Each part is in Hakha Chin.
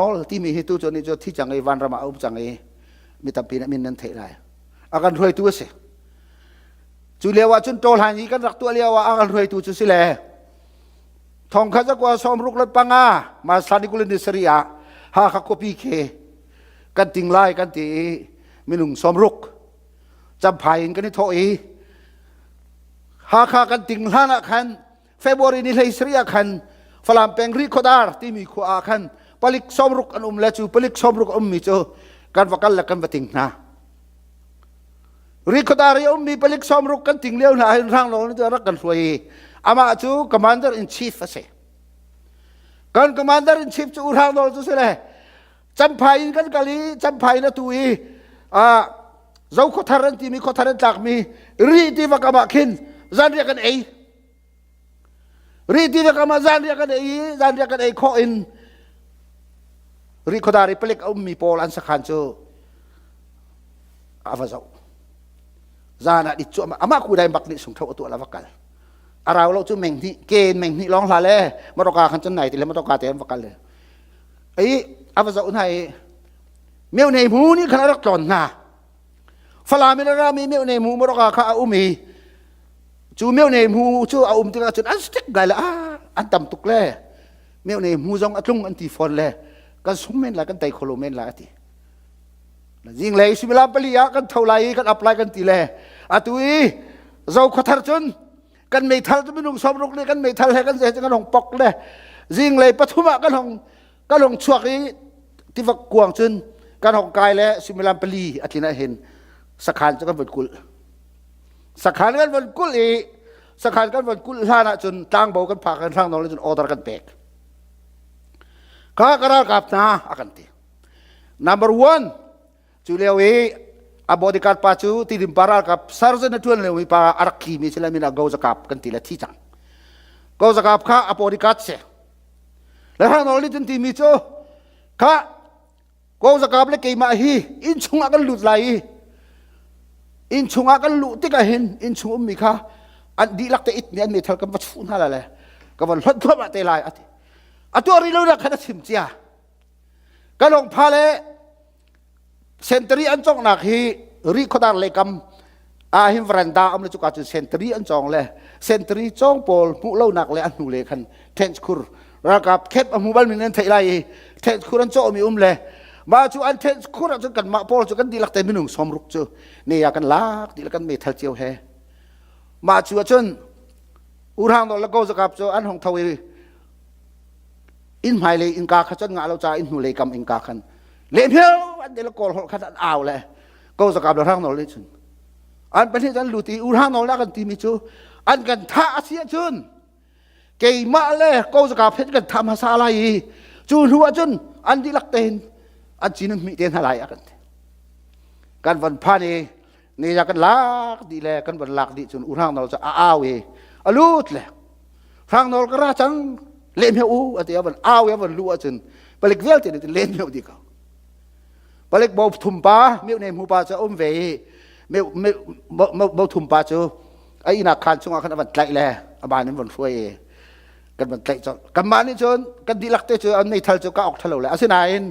Paul timi hi tu cu nih cu thi cang i vanram ah a um cang i mi tampi nih min nan theih lai. A kan hruaitu a si. Cu lio ah cun tawhlan i kan rak tuah lio ah a kan hruaitu cu si le thong khat zakua sawm ruk le panga March ni 20 ni sarih ah Hakha khuapi khi kan ting lai kan ti i minung 60 Champhai in kan i thawh i Hakha kan ting hlan ah khan February ni 17 ah khan Falam peng Rikhodar timi khua ah khan palik 60 an um le cu palik 60 a ummi cu kan va kal le kan va ting hna. Rikhodar i ummi palik 60 kan ting lio hna hin rang lo nih rak kan hruai i amah cu commander in chief a si. Kan commander in chief cu U Hrang Nawl cu si le Champhai in kan kal i Champhai in atu i Zokhuathar an timi khuathar an tlakmi Rih tiva kam ah khin zanriah kan ei. Rih tiva kam ah zanriah kan ei i zanriah kan ei khawh in Rihkhawdar i palik a ummi pawl an sakhan cu a va zoh. Zan ah dit cu amah kudai bak nih sungtho a tuah la va kal. A rau lo cu meng hnih ke in meng hnih lawng hla le motorka khan cun nai ti le motorka te an va kal le. Ei a va zoh hna i meo nei mu nih khan a rak tlawn hna. Falam in a rami meo nei mu motorka kha a um i Cu myo-ne hmu cu a um tikah cun an stick gai le ah an tam tuk le myo-ne hmu zong a tlung an ti fawn le kan sung men lai kan tei kho lo men lai a ti. Zinglei suimilam pali ah kan tho lai i kan apply kan ti le atu i zo khuathar cun kan meithal cu minung 60 nih kan meithal he kan ze kan hong pok le zinglei pathum ah kan hong kan hong chuak i tiva kuang cun kan hong kai le suimilam pali a tlin ah hin sakhan cu kan vun kulh. Sakhan kan von kulh i sakhan kan von kulh hlan ahcun tlangbo kan phak kan hrang nawl cun order kan pek. Kha ka ralkap hna a kan ti. Number one, cu lio i a bodyguard pa cu Tidim pa ralkap sergeant a ṭuan lio mi pa a rak thimi si le min ah Go Zakap kan ti le thi cang. Go Zakap kha a bodyguard si. Le hrang nawl nih cun timi cu kha Ko zakap le keimah hi inn chungah kan lut lai i inn chungah kan luh tikah hin inn chung ummi kha an dihlak te it nih an meithal kan va chuh hna lai le ka van hlonh thluahmah te lai a ti. A tuah rih lo nak khan a chim cia. Ka lawng pha le sentari an conghnak hi ri khuadar lei kam ah hin veranda um le cuka cun sentari an cawng le sentari cawng pawl hmuh lonak le a hnu le khan tent khur ralkap camp a hmu bal mi nan theih lai i tent khur an cawh mi um le mah cu an tent khur ah cun kanmah pawl cu kan dihlak te minung 60 cu ne ya kan lak dihlak kan meithal cio he mah cu ahcun urhang dol le go zakap cu an hong tho i inn hmailei innka kha cun ngah lo ca inn hnulei kam innka khan lehmel an te le kawl holh khan an au le ko zakap le hrang nawl nih cun an pahnih an lut i u hrang nawl kan timi cu an kan thah a si ahcun keimah le ko zakap hin kan thah hmasa lai i cu hnu ahcun an dihlak tein an cin an hmih te hna lai a kan ti kan van phan i ne ya kan lak dih le kan van lak dih cun u hrang nawl cu a au i a lut le hrang nawl ka ra cang lem he u a ti a van au i a van lu ahcun palik vialte nih len meuh dih ko palik bo thum pa meuh ne mu pa cu a um ve i meuh bo thum pa cu a inak khan chungah khan a van tlaih le a ban in van hruai i kan van tlaih colh kanmah nih cun kan dihlak te cu an meithal cu ka ok thalo le asinain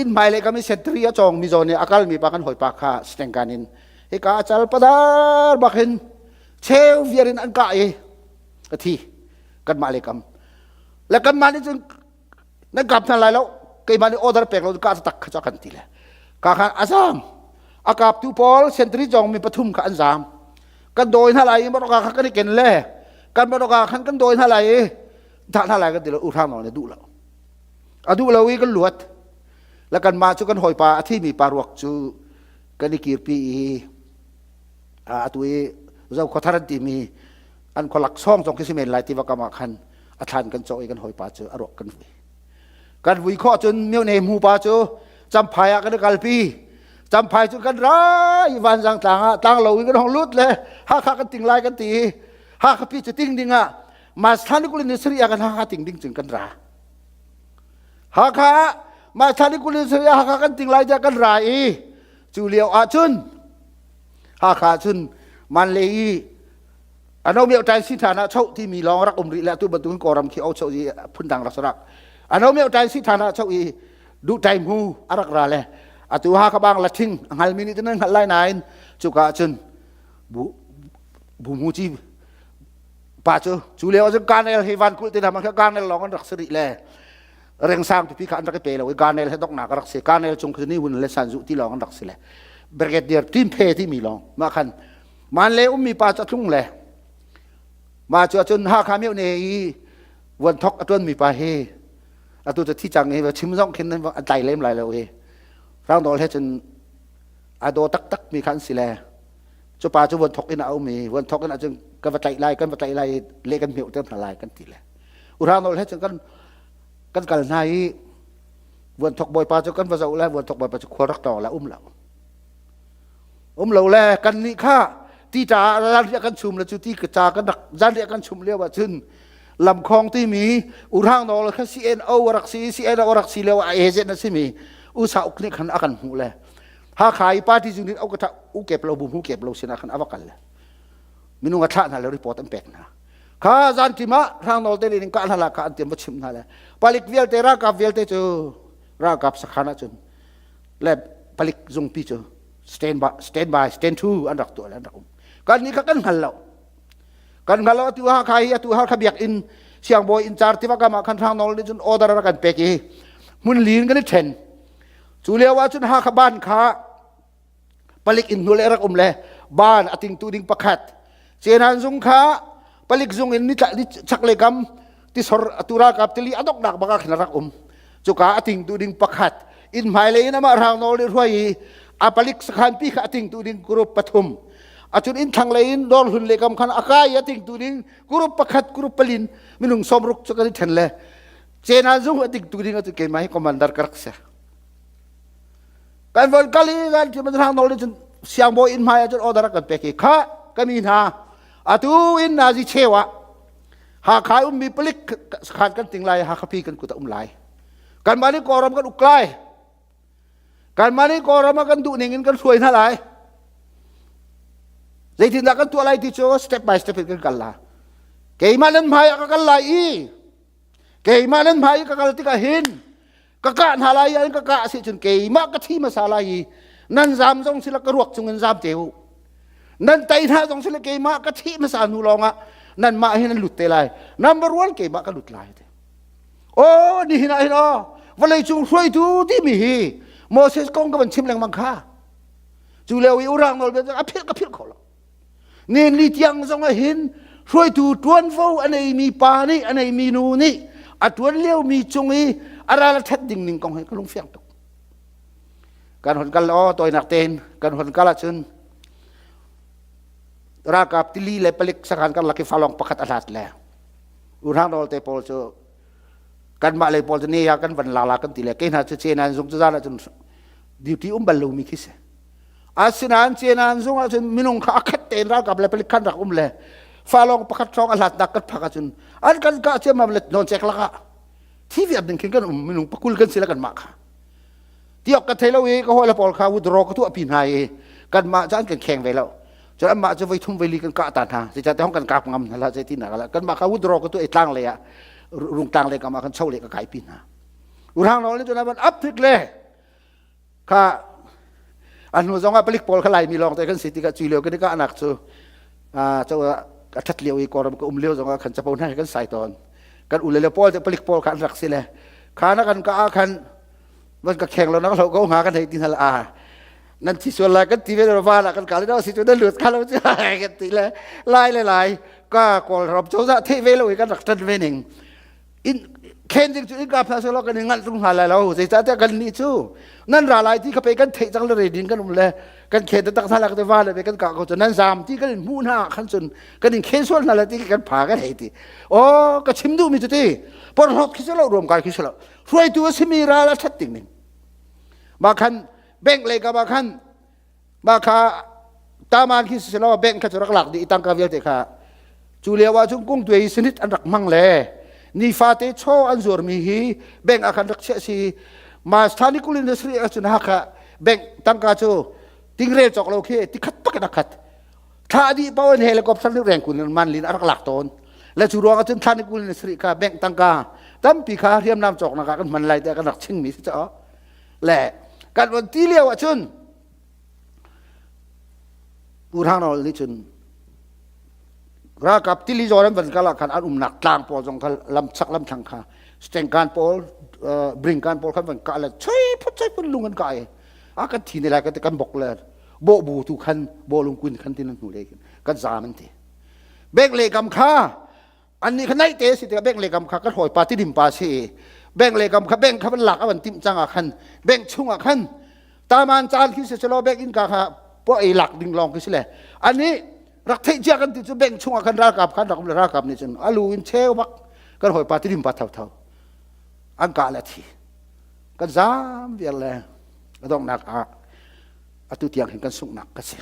inn hmai le kam i sentry a cawng mi zawn i a kal mi pa kan hawipa kha stengkan in hika a cal padar bak hin cheu viar in an kah i a thi kanmah le kam le kanmah nih cun nan kap hna lai lo keimah nih order pek lo ka tak kha kan ti le ka khan a zam a kaptu pawl sentry zong mi pathum kha an zam kan dawi hna lai i motorka kha kan i ken le kan motorka khan kan dawi hna lai i thah hna lai kan ti lo u hrang ne duh lo a duh lo i kan luat le kan mah cu kan hawipa a thimi pa ruak cu kan i kirpi i atu i Zokhua an timi an khualak sawng zong khi si men lai tiva kam ah khan a thlan kan cawh i kan hawipa cu a ruak kan vui kan vui khawh cun myone hmu pa cu champhai ah kan i kalpi champhai cu kan rai vanzang tlang ah tlang lo in kan hong lut le hakha kan ting lai kan ti i hakha pi cu ting ding ah mas thlan kulin ni sari ah kan hakha ting ding cun kan ra hakha mas thlan kulin sari ah hakha kan ting lai tiah kan ra i cu lio ah cun Hakha cun man le i ano meo tai si thana chau timi lawng rak um rih le atu bantukin Kawlram khi o chau i phundang rak sarak ano meo tai si thana chau i Duh Tai Hmu a rak ra le atu Hakha bang Lathing a hngalmi nih cun an hngalh lai nain cuka ah cun bu bu mu ci pa cu cu lio ah cun Karnel hi van kulh te hna kha Karnel lawng an rak si rih le rengsang pipi kha an rak i pe lo i Karnel he doknak a rak si. Karnel cung khi ni hun le san zu ti lawng an rak si le Brigadier Tim Phe timi lawng mah khan man le ummi pa cu a tlung le mah cu ahcun Hakha myo ne i vuan thok a tuanmi pa hi atu cu thi cang hi chim zong khin an tlai lem lai lo hi Rangdawl he cun a daw taktak mi kha an si le cu pa cu vuan thok in a um i vuan thok in ahcun kan va tlaih lai kan va tlaih lai le kan hmeuh te hna lai kan ti le Rangdawl he cun kan kan kal hna i vuan thok bawipa cu kan va zoh le vuan thok bawipa cu khual rak tawng le um lo um lo le kan nih kha ti ta zanriah kan chum le cu ti ca kan rak zanriah kan chum lio ah cun lamkhong timi urhang nawl kha CNO rak si CNO rak si lio a agent a simi usa uk nih khan a kan hmuh le Hakha i party unit au ka u kep lo bu mu kep lo sinah khan ava kal le minung a thlah hna le report an pek hna kha zan tim ah hrang nawl te ning ka hna la kha an tiam va chim hna le palik vialte ralkap vialte cu ralkap sakhan ah cun le palik zungpi cu stand by stand by stand to an rak tuah le an rak um kan nih kha kan hngal lo kan hngal lo atu ha kha hi atu har kha biak in siangbawi in char tiva kam ah khan hrang nawl nih cun order rak kan pek i hmun lin kan i then cu lio ah cun Hakha ban kha palik in hnule rak um le ban a tingtu ding pakhat cenan zung kha palik zung in nitla chaklei kam tisor atu ralkap tili a donghnak bak ah khin rak um cuka a tingtu ding pakhat in hmailei in amah hrang nawl nih hruai i a palik sakhan pi kha a tingtu ding group pathum acun in thlanglei in dawr hlun le kam khan a kai a tingtu ding group pakhat group palin minung sawmruk cu kan i then le cenan zung a tingtu ding atu keimah hi commander ka rak si kan von kal i kan ti hrang nawl nih cun siangbawi inn hmai ah cun order kan pek i kha ka mi hna atu in nazi cheu ah Hakha ummi palik sakhan kan ting lai Hakha pi kan kut a um lai kanmah nih Kawlram kan uk lai kanmah nih Kawlram ah kan duh ning in kan hruai hna lai zeitindah kan tuah lai ti cu step by step in kan kal la keimah nan hmai ah ka kal lai i keimah nan hmai i ka kal tikah hin ka kah hna lai i an ka kah si cun keimah ka thi hmasa lai i nan zam zong sila ka ruak cung in zam te u nan tei hna zong sila keimah ka thi hmasa hnu lawngah nanmah hin nan lut te lai number one keimah ka lut lai te o nihin ah hin o vawlei cung hruaitu timi hi Moses kong ka van chim lengmang kha cu lio i urang nawl a philh ka philh kho lo Nen li tiang zong ah hin hruaitu ṭuanvo a neimi pa nih a neimi nu nih a ṭuan liomi cung i a ral a ṭhat ding ning kong hi ka lungfiang tuk. Kan hon kal aw tawinak tein kan hon kal ahcun ralkap tili le palik sakhan karlak i falong pakhat a hlat le urhang rawl te pawl cu kanmah lei pawl cu ne ya kan van la la kan ti le ke hna cu cenan zung cu zan ahcun duty um bal lomi khi si. Asinain Cenan zung ahcun minung kha a khat tein ralkap le palik khan rak um le falong pakhat hrawng a hlatnak kan phak ahcun an kan kah ciammam le nawncek lakah thi viar ding khin kan um minung pakul kan si le kanmah kha tiok ka thei lo i ka hawi le pawl kha withdraw ka tuah pi hna i kanmah cu an kan kheng ve lo cun anmah cu voi thum voi li kan kah ta hna zeicahtiah hong kan kap ngam hna la zei ti nak la kanmah kha withdraw ka tuah i tlang lei ah rungtlang lei kam ah kan cho le ka kai pi hna urhang nawl nih cun an up thik le Kha a hnu zong ah palik pawl kha Laimi lawng te kan si tikah cui lio kan i kahnak cu cho a ṭhat lio i Kawlram ka um lio zong ah khan capo hna kan sai tawn. Kan ule le pawl te palik pawl kha an rak si le kha na kan ka ah khan van ka kheng lo na ka hlo ko hnga kan hei ti hna a nan thi sual lai kan ti ve va la kan ka le si cu nan lut kha lo cu kan ti le lai le lai ka Kawlram cozah theih ve lo i kan rak ṭan ve ning in khen ding cu in ka pha selaw kan i ngalh tung hna lai lo zeicahtiah kan nih cu nan ra lai ti kha pe kan theih cang le redin kan um le kan khen tak hna la kan va le ve kan kah ko cu nan zam ti kan in hmuh hna khan cun kan in khen sual hna le ti kan pha kan hei ti o ka chim duh mi cu ti porhlawt khi lo ruam kai khi lo hruaitu a simi ral a that ding ning ma khan bank le ka ma khan mah kha taman khi si law bank kha cu rak lak dih i tangka vialte kha cu lio ah cun kungtuai sinit an rak hmang le nifate chaw an zuarmi hi bank ah khan rak chiah si ma Sthanikul industry ah cun Hakha bank tangka cu tingrel cawk lo khi tikhat pak in a khat thla dih paoh in helicopter nih rengkun in man lin a rak lak tawn le cu ruang ah cun Thanikul industry kha bank tangka tampi kha hriamnam cawknak ah kan hman lai tiah kan rak chingmi si caah. Le kan von ti lio ahcun Pu Hrang Nawl nih cun ralkap tili zawn an van kal ah khan an umnak tlang pawl zong kha lam chak lam thlang kha stengkan pawl bringkan pawl khan van kah le choi phut choi phut lung an kah i a kan thi ne lai kan ti kan bok le bawh bu tu khan bawlung kun khan tin an hnu le kan zaam an ti bek le kam kha Annih kha naih te si tikah bank le kam kha kan hawipa tidim pa si bank le kam kha bank kha van lak a van timh cang ah khan bank chung ah khan taman caan khi si selaw bank innka kha puah ei lak ding lawng khi si le anih rak theih cia kan ti cu bank chung ah khan ralkap khan rak um le ralkap nih cun alu in cheu bak kan hawipa tidim pa thotho an kah le thi kan zaam vial le a donghnak ah atu tiang hin kan sunghnak ka si.